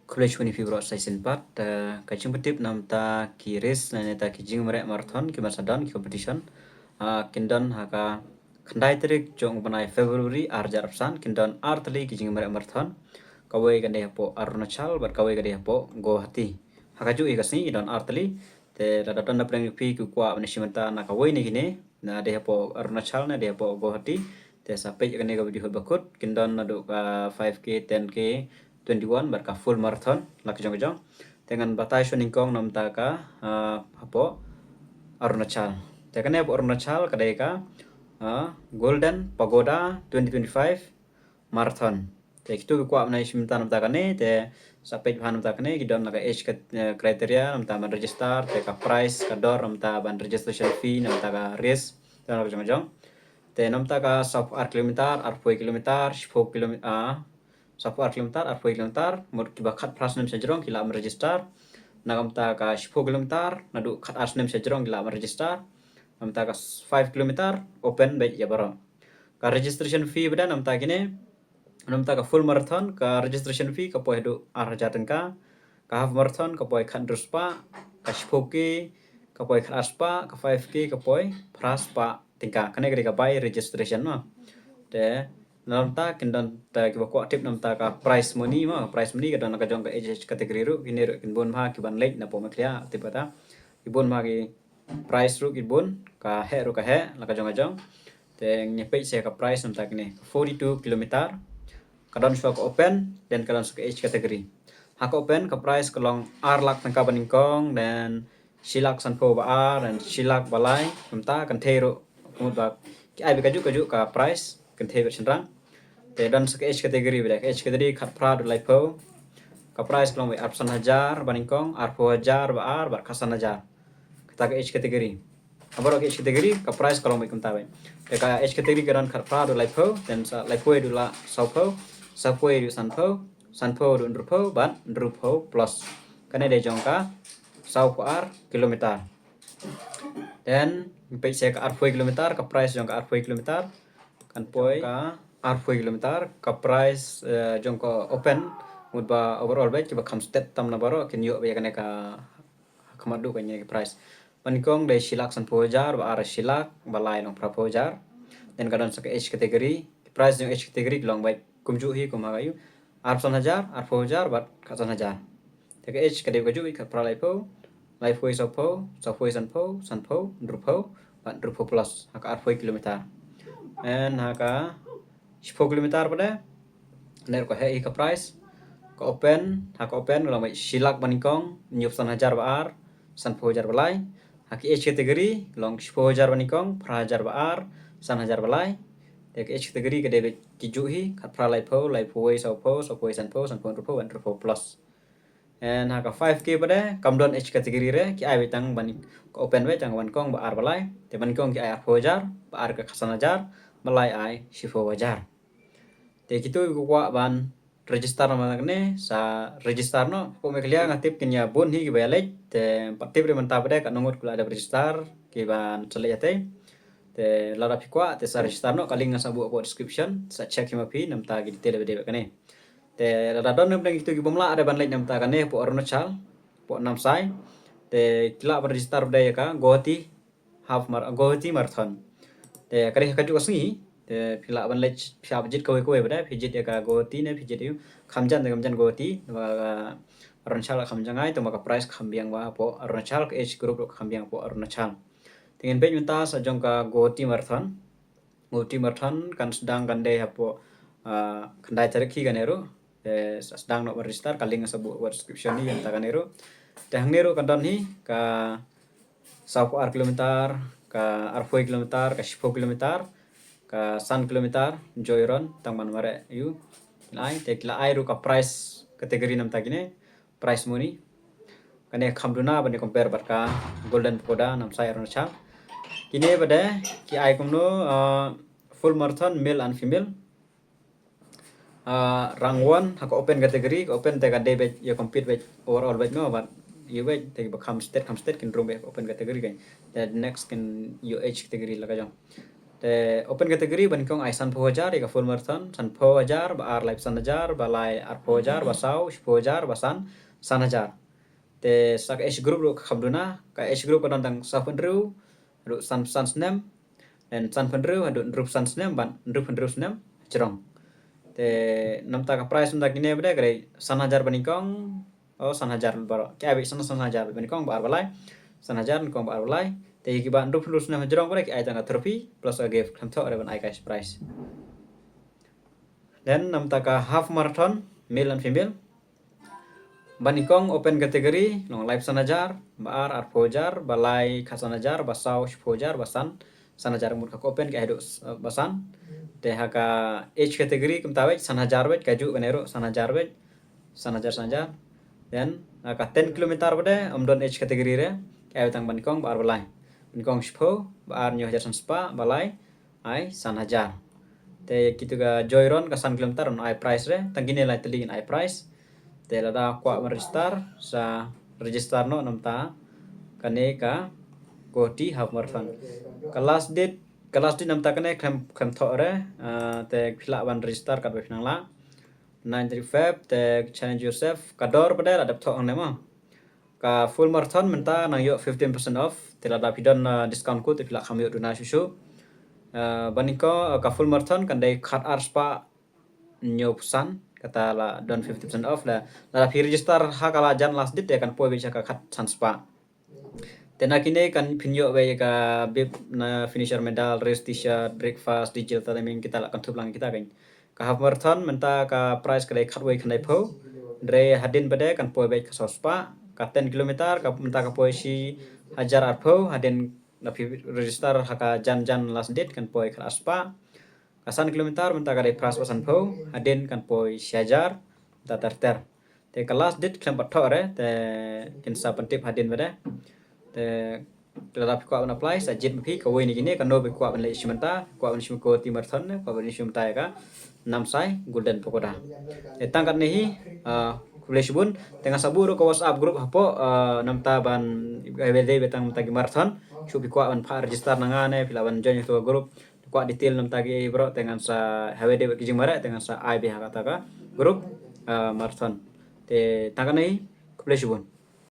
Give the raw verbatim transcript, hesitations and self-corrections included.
Khublei shibun ïa phi baroh sa shisien pat. Te ka jingpyntip namta ki race lane ta ki jingmareh marathon ki ban sa don ki competition, ah, kin don ha ka khyndai tarik jong u bnai February ar hajar arphew san, kin don ar tylli ki jingmareh marathon. Kawei ka dei hapoh Arunachal bad kawei ka dei hapoh Guwahati. Ha kajuh hi ka sngi ki don ar tylli. Te lada don na pdeng ïa phi ki kwah ban ïashim bynta na kawei na kine, na dei hapoh Arunachal ne dei hapoh Guwahati, te sa peit ïa kane ka video haduh ba kut. Kin don naduh ka five K, ten K, twenty-one bad ka full marathon la ka jong ka jong. Te ngan batai shuwa nyngkong namta ka, ah, hapoh Arunachal. Te kane hapoh Arunachal ka dei ka, ah, Golden Pagoda twenty twenty-five Marathon. Te kito ki kwah ban ïashim bynta namta kane, te sa peit bha namta kane, ki don la ka age ka, eh, criteria namta ban register, te ka price ka dor namta ban registration fee namta ka race, te na ka jong ka jong. Te namta ka sawphew ar kilometer, arphew kilometer, shiphew kilometer, ah, sawphew ar kilometer, arphew kilometer, mut kiba khatphra snem sha jrong ki lah ban register. Na ka namta ka shiphew kilometer, naduh khatar snem sha jrong ki lah ban register. Namta ka five kilometer, open beit ïa baroh. Ka registration fee bad namta kine, namta ka full marathon, ka registration fee ka poi haduh ar hajar tyngka, ka half marathon ka poi khathynriew spah, ka shiphew K ka poi khatar spah, ka five K ka poi phra spah tyngka. Kane ka dei ka bai registration mo. Te namta kin don, te kiba kwah tip namta ka prize money mo, ka prize money ka don la ka jong ka age category ruh, kine ruh kin bun bha ki ban leit na pom khlia tip kata. Ki bun bha ki prize ruh ki bun, ka heh ruh ka heh, la ka jong ka jong. Te ngin peit sha ka prize namta kine, forty-two kilometer. Ka don shuwa ka open, then ka don shuwa ka age category. Ha ka open ka prize ka long ar lak tyngka ba nyngkong, then shi lak sanphew ba ar, then shi lak ba lai, namta kynthei ruh, mut ba ki ai beit kajuh kajuh ka prize, kynthei bad shynrang. Te don shuwa ka age category bad ka age category khatphra haduh laiphew. Ka prize ka long beit arphew san hajar ba nyngkong, arphew hajar ba ar, bad khatsan hajar. Kata ka age category. Ha baroh ka age category, ka prize ka long beit kumta beit. Te ka age category ka don khatphra haduh laiphew, then sa laiphew haduh la sawphew, sawphew haduh sanphew, sanphew haduh hynriewphew, bad hynriewphew plus. Kane dei jong ka sawphew ar kilometer. Then, peit sha ka arphew kilometer, ka prize jong ka arphew kilometer. Kan poi ka arphew kilometer, ka prize, eh, jong ka open, mut ba overall beit, kiba kham stet tam na baroh, kin ïoh beit ïa kane ka, ka khmat duh kane ka prize. Ba nyngkong dei shi lak sanphew hajar, ba ar shi lak, ba lai long phraphew hajar. Then ka don shuwa ka age category, prize jong age category ki long beit kumjuh hi kum ha ka ïu. Arphew san hajar, arphew hajar, bad khatsan hajar. Te ka age ka dei kajuh beit, khatphra laiphew, laiphew sawphew, sawphew sanphew, sanphew hynriewphew, bad hynriewphew plus, ha ka arphew kilometer. And ha ka shiphew kilometer pat de, ne ruh ka heh hi ka prize. Ka open, ha ka open ka long beit shi lak ba nyngkong, hynñiewphew san hajar ba ar, sanphew hajar ba lai. Ha ka age category, long shiphew hajar ba nyngkong, phra hajar ba ar, san hajar ba lai. Te ka age category ka dei beit kijuh hi, khatphra laiphew, laiphew wei sawphew, sawphew wei sanphew, sanphew hynriewphew, bad hynriewphew plus. And ha ka five K pat de, kam don age category re, ki ai beit tang ban, ka open beit tang ba nyngkong ba ar ba lai. Te ba nyngkong ki ai arphew hajar, ba ar ka khatsan hajar, ba lai ai shiphew hajar. Te kito kiba kwah ban register namta kane, sa register noh. Pok me khlia nga tip kin ïa bun hi kiba ïa leit. Te pat tip re mynta pat de katno ngut ki la dep register, ki ban sa leit ïa te. Te lada phi kwah, te sa register noh, ka link nga sa buh hapoh description, sa check hi ma phi, namta ki detail ba dei bad kane. Te lada don na pdeng kito ki bym lah re ban leit namta kane, hapoh Arunachal, hapoh Namsai. Te ki lah ban register pat de ïa ka Guwahati, half mar-, Guwahati Marathon. Te ka dei ha kajuh ka sngi, te phi lah ban leit, phi hap jied kawei kawei pat de, phi jied ïa ka Guwahati ne, phi jied ïa u Khamjan, te Khamjan Guwahati, namar ka Arunachal ka kham jngai, te ma ka prize ka kham biang bha hapoh Arunachal, ka age group ruh ka kham biang hapoh Arunachal. Te ngin peit mynta sha jong ka Guwahati Marathon. Guwahati Marathon kan sdang, kan dei hapoh, ah, khyndai tarik hi kane ruh. Te sa sdang noh ban register, ka link sa buh hapoh description hi, mynta kane ruh. Te hangne ruh kan don hi ka sawphew ar kilometer, ka arphew kilometer, ka shiphew kilometer, ka san kilometer, joyrun, tang ban mareh ïa u. Ki la ai, te ki la ai ruh ka prize category namta kine, prize money. Kane kham duna ban ïa compare bad ka Golden Pagoda Namsai Arunachal. Kine pat de ki ai kumno, ah, full marathon male and female. Ah, rank one ha ka open category, ka open te ka dei beit ïa compete beit overall beit mo, bad ïa beit te ba kham state, kham state kin rung beit open category kan. Te next kin ïa age category la ka jong. Te open category ba nyngkong ai sanphew hajar ïa ka full marathon, sanphew hajar, ba ar laiphew san hajar, ba lai arphew hajar, ba saw shiphew hajar, ba san san hajar. Te sa ka age group ruh ka kham duna, ka age group ka don tang sawphew hynriew haduh sanphew san snem, then sanphew hynriew haduh hynriewphew san snem bad hynriewphew hynriew snem jrong. Te namta ka price namta kine ba dei ka dei san hajar ba nyngkong, oh, san hajar baroh. Ki ai beit san, san hajar ba nyngkong, ba ar, ba lai. San hajar nyngkong, ba ar, ba lai. Te ïa kiba hynriewphew hynriew snem jrong ba dei ki ai tang ka trophy plus ka gift, khlem thoh re ban ai cash prize. Then namta ka half marathon, male and female. Ba nyngkong open category long laiphew san hajar, ba ar arphew hajar, ba lai khatsan hajar, ba saw shiphew hajar, ba san san hajar. Mut ka open ka haduh, eh, ba san. Te ha ka age category kumta beit, san hajar beit, kajuh kane ruh san hajar beit. San hajar, san hajar. Then ha ka ten kilometer ba dei, ym don age category re. Ki ai tang ba nyngkong, ba ar, ba lai. Ba nyngkong shiphew, ba ar hynñiew hajar san spah, ba lai ai san hajar. Te kito ka joy run ka san kilometer yn ai prize re, tang kine lai tylli yn ai prize. Te lada kwah ban register, sa register noh namta kane ka Guwahati half marathon. Ka last date, ka last date namta kane khlem, khlem thoh re, ah, te phi lah ban register katba phi nang lah. Nine tarik Feb, te challenge yourself, ka dor ba dei la dep thoh hangne mo. Ka full marathon mynta nang ïoh fifteen percent off. Te lada phi don, uh, discount code te phi lah kham ïoh duna shuh shuh. Uh, ba nyngkong, uh, ka full marathon kan dei khat ar spah hynñiewphew san, kata la don fifty percent off la. Lada phi register ha ka la jan last date te kan poi beit sha ka khat san spah. Te na kine kan phin ïoh beit ka bib, na finisher medal, race t-shirt, breakfast, digital timing, kita la kynthup lang kita kan. Ka half marathon mynta ka prize ka dei khatwei khyndaiphew. Hynrei hadien ba dei kan poi beit ka saw spah. Ka ten kilometer ka mynta ka poi shi hajar arphew, hadien lada phi register ha ka jan jan last date kan poi khat ar spah. Ka san kilometer mynta ka dei phra spah sanphew, hadien kan poi shi hajar, mynta ter ter. Te ka last date khlem pat thoh re, te kin sa pyntip hadien ba dei. Te lada phi kwah ban apply, sa jied ma phi kawei na kine, kano phi kwah ban leit ïashim bynta, kwah ban ïashim Guwahati marathon ne kwah ban ïashim bynta ïa ka Namsai Golden Pagoda. Te tang katne hi, ah, khublei shibun. Te ngan sa buh ruh ka WhatsApp group hapoh, ah, namta ban, eh, ba dei ba tang namta ki marathon. Shu phi kwah ban phah register na nga ne phi lah ban join ïa ka group. Kwah detail namta ki baroh te ngan sa, ha ba dei ki jingmareh te ngan sa ai beit ha kata ka group, ah, marathon. Te tang katne hi, khublei shibun.